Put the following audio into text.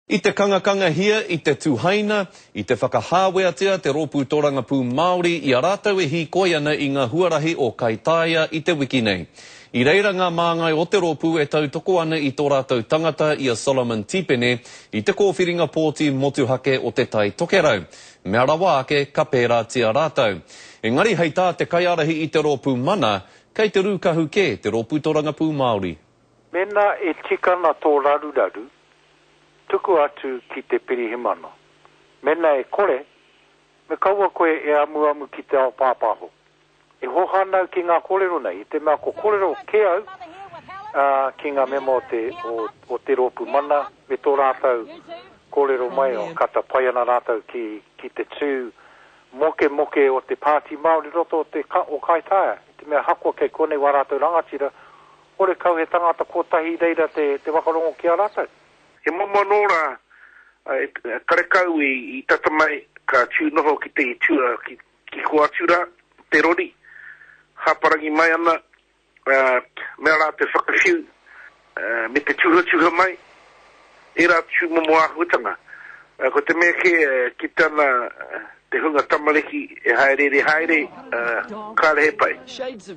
I te kangakangahia, i te tuhaina, i te whakahāweatia te Rōpū Torangapū Māori i a rātou e hīkoi ana i ngā huarahi o Kaitaia i te wiki nei. I reira ngā māngai o te rōpū e tautoko ana i tō rātou tangata i a Solomon Tipene i te kōwhiringa pōti motuhake o Te Tai Tokerau. Mea rawa ake ka pērātia rātou. Engari hei tā te kaiārahi i te rōpū Mana, kei te rūkahu kē te Rōpū Torangapū Māori. Mēnā e tika ana tō raruraru, Tuku atu ki te pirihimana. Mena e kore, me kaua koe e amuamu ki te ao pāpāho. E hoha ana au ki ngā kōrero nei, i te mea ko kōrero kē au ki ngā mema o te, o, o te rōpū mana me tō rātou kōrero mai, o, kata pai ana rātou ki, ki te tū mokemoke o te Pāti Māori roto o te, o Kaitaia. I te mea ahakoa kei konei wā rātou rangatira, Horekau he tangata kotahi reira te whakarongo ki a ratou. He momo anō rā, karekau i tata mai, ka tū noho ki te tua ki kō atu rā, te rori, hāparangi mai ana, mea rā te whakawhiu me te tuhatuha mai, ērā tūmomo āhuatanga. Ko te mea kē, kite ana te hunga tamariki e hāereere haere, kāre he pai.